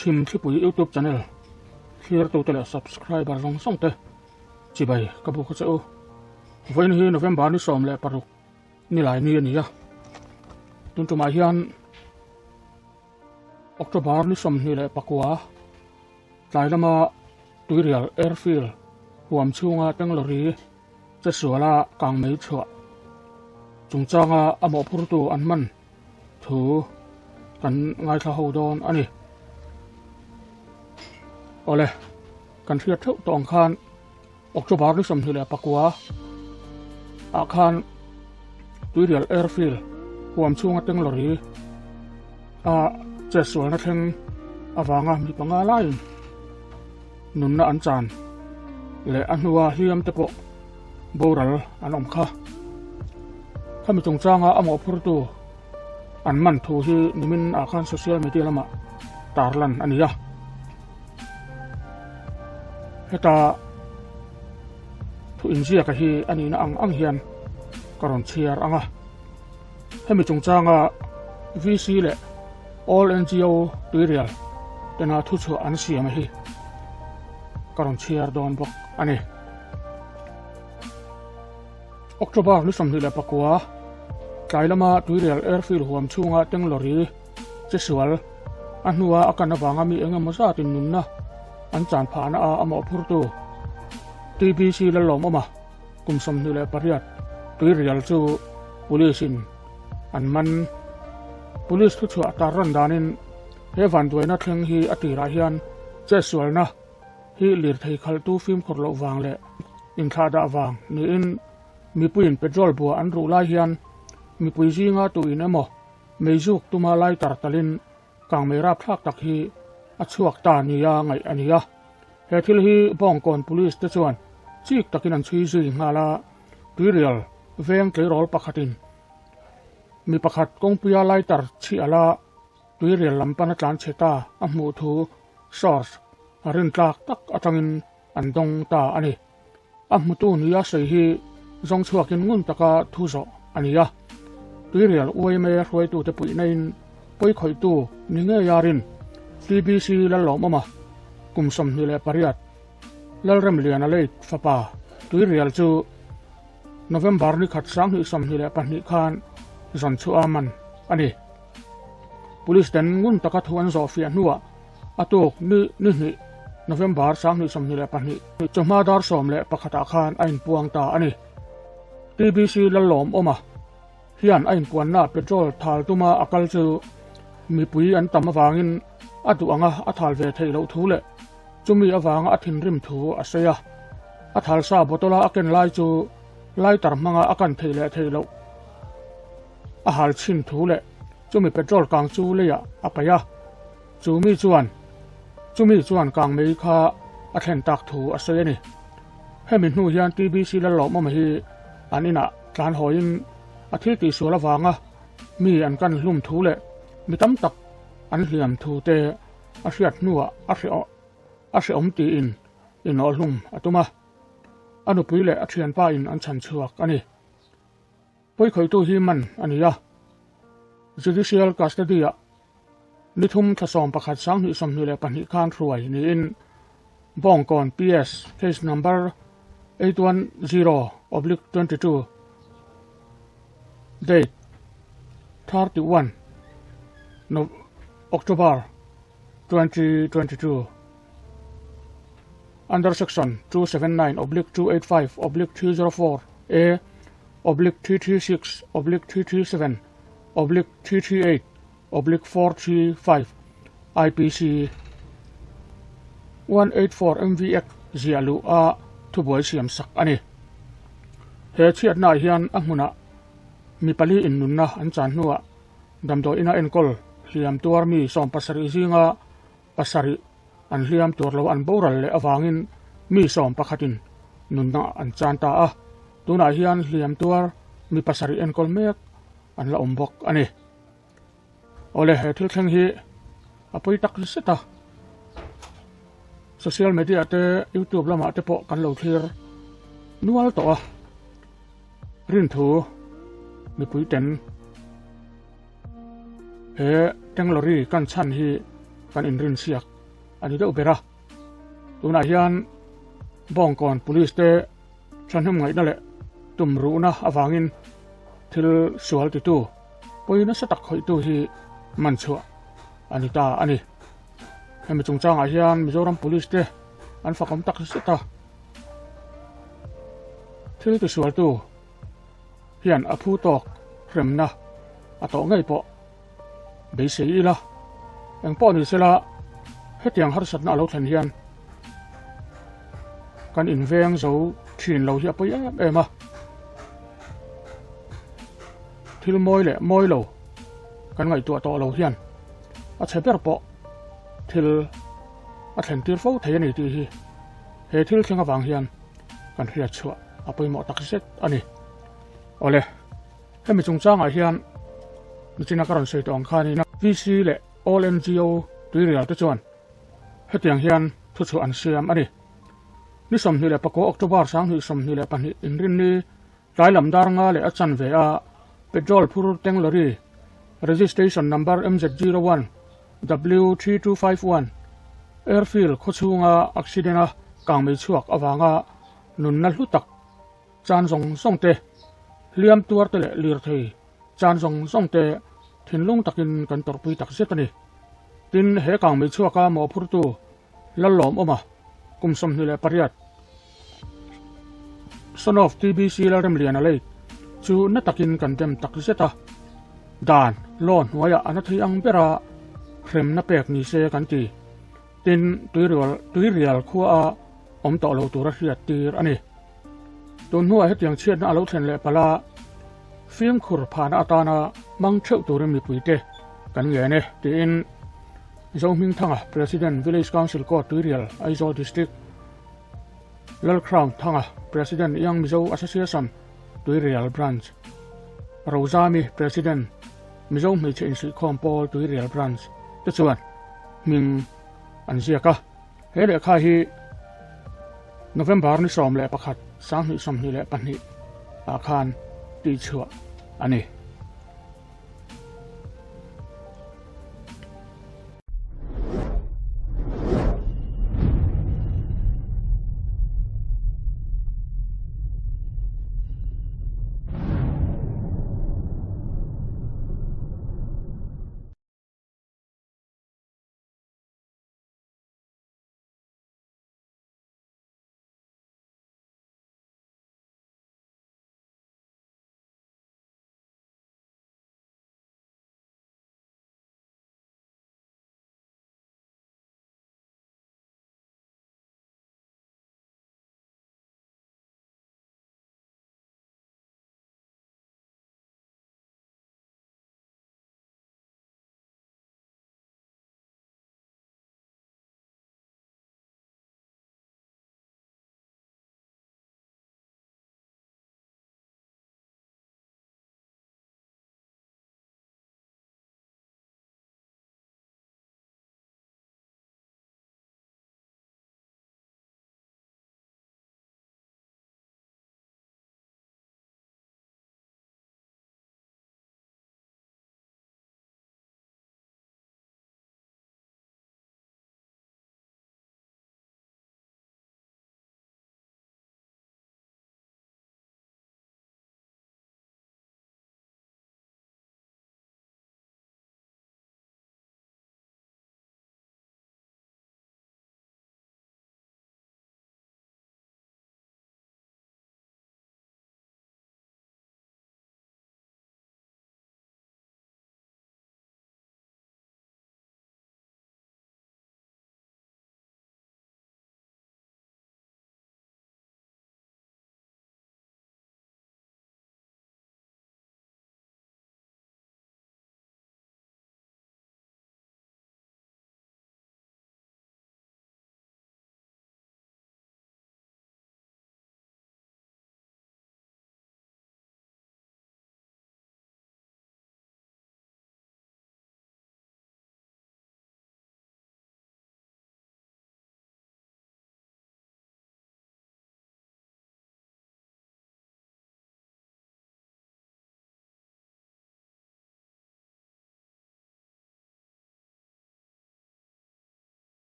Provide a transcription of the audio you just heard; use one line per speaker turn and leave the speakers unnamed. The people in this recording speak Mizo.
Chhim Thlipui YouTube channel thlirtute leh subscriber zawng zawng te chibai ka buk a che u. Vawiin hi November ni 16 nilai ni a ni a. Tun tumah hian October ni 29 tlai lama Tuirial Airfield huam chhunga Tanglori chesuala kangmei chhuah chungchanga a mawhphurtu an man thu kan ngaithla ho dawn a ni. Awle, kan hriat theuh tawh ang khan October ni 29 ah khan Tuirial Airfield huam chhunga Tanglori a chetsualna thleng avanga mi panga laiin nunna an chan leh a hnua hliam te pawh boral an awm kha. Khami chungchanga a mawhphurtu an man thu hi nimin ah khan social media lamah tarlan a ni a. Heta thu inziaka hi a nihna ang ang hian ka rawn chhiar ang a. Hemi chungchanga VC leh All NGO Tuirial tena thuchhuah an siam hi ka rawn chhiar dawn bawk a ni. October ni 29 tlai lama Tuirial Airfield huam chhunga Tenglori chesual a hnua a kan avanga mi eng emaw zatin nunna an chan phahna a a mawhphurtu TBC Lalawmawma kum 28 Tuirial chu police in an man. Police thuchhuah tar rawn danin he vanduaina thleng hi a tirah hian chetsualna hi lirthei khalhtu fimkhur loh vang leh inthlahdah vang niin mipuiin petrol bua an ruh lai hian mipui zinga tuin emaw meizuk tuma lighter talin kangmei rapthlak tak hi a chhuak ta nia ngaih a ni a. He thil hi Bawngkawn Police te chuan chik takin an chhui zui nghal a, Tuirial veng tleirawl pakhatin mi pakhat kawngpuia lighter chhiah la Tuirial lam pana tlan chhe ta a hmuh thu source a rintlak tak atangin an dawng ta a ni. A hmutu nia sawi hi zawng chhuakin ngun taka thu zawh a ni a. Tuirial UMA hruaitute puihnain pawikhawihtu ni ngei arin TBC Lalawmawma kum 28 Lalremliana late fapa Tuirial chu November ni khat 2022 khan zawn chhuah a man a ni. Police ten ngun taka thu an zawh fiah hnuah a tuk ni ni hnih November 2022 chawhma dar 11 ah khan a inpuang ta a ni. TBC Lalawmawma hian a inpuanna petrol thal tuma a kal chu mipui an tam avangin a duh anga a thal ve theih loh thu leh chumi avanga a thinrim thu a sawi a. A thal sa bottle-a a ken lai chu lighter hmanga a kan theih leh theih loh a hal chhin thu leh chumi petrol kang chu leiah a paih a. Chumi chuan chumi chuan kang mei kha a thlen tak thu a sawi a ni. Hemi hnu hian TBC Lalawmawma hi an inah tlan hawiin a thil tihsual avanga mi an kan hlum thu leh mi tam tak an hliam thu te a hriat hnuah a hre a hreawm tiin inawhhlum a tum a. A nupui leh a thianpa in an chhan chhuak a ni. Pawikhawihtu hi man a ni a. Judicial custody-ah ni thum thla 11 2022 khan hruai niin Bawngkawn PS case number 810/22 date 31 October 2022 under section 279/285/304 A /336/337 /338 /435 IPC 184 MV Act ziah luh a thubuai siam sak a ni. He chhiatnaah hian a hmunah mi pali innunna an chan hnuah damdawi ina enkawl hliam tuar mi 70 zinga pasarih an hliam tur lo an boral leh avangin mi 11 in nunna an chan ta a. Tunah hian hliam tuar mi pasarih enkawl mek an la awm bawk a ni. Awle he thil thleng hi a pawi tak zet a. Social media te YouTube lamah te pawh kan lo thlir nual tawh a. Rin thu mipui ten he Tanglori kan chhan hi kan inrin siak. a ni deuh ber a. Tunah hian Bawngkawn Police te thahnem ngaihna leh tumruhna avangin thil sual titu pawi nasa tak khawihtu hi man chhuah a ni ta a ni. Hemi chungchangah hian Mizoram Police te an fakawm tak zet a. Thil tisualtu hian a phu tawk hremna a tawh ngei pawh beisei ila. Engpawh ni sela hetiang harsatna a lo thlen hian kan inveng zo thin lo hi a pawi em em a. Thil mawi leh mawi lo kan ngaihtuah tawh lo hian a chhe ber pawh thil a thlen tir fo thei a ni tih hi he thil thleng avang hian kan hriat chhuah a pawimawh tak zet a ni. Awle, hemi chungchangah hian nichina ka rawn sawi tawh ang khanin VC leh All NGO tuirial te chuan hetiang hian thuchhuah an siam a ni. Ni 29 October 2022 inrinni tlai lam dar nga leh a chanve a petrol phur tank lorry registration number MZ01 W3251 Airfield khawchhunga accident a kangmei chhuak avanga nunna hlu tak chan zawng zawng te, hliam tuar te leh lirthei chan zawng zawng te thinlung takin kan tawrhpui tak zet a ni. Tin, he kangmei chhuaka mawhphurtu Lallawmawma kum 28, son of TBC Lalremliana late chu na takin kan dem tak zet a, dan, law, hnuaiah a na thei ang bera hremna pek ni se kan ti. Tin, tuirial tuirial khua a awm tawh lo tura hriat tir a ni. Tun hnuah hetiang chhiatna a lo thlen leh palh a, fimkhur phahna atana hmang theuh turin mipuite kan ngen e, tiin Zohmingthanga, President, Village Council Court, Tuirial, Aizawl District, Lalcrown Thanga, President, Young Mizo Association, Tuirial Branch, Rozami, President, Mizo Hmeichhe Insuihkhawm Pawl, Tuirial Branch te chuan hming an ziak a. He lehkha hi November ni 11, 2022 ah khan tihchhuah a ni.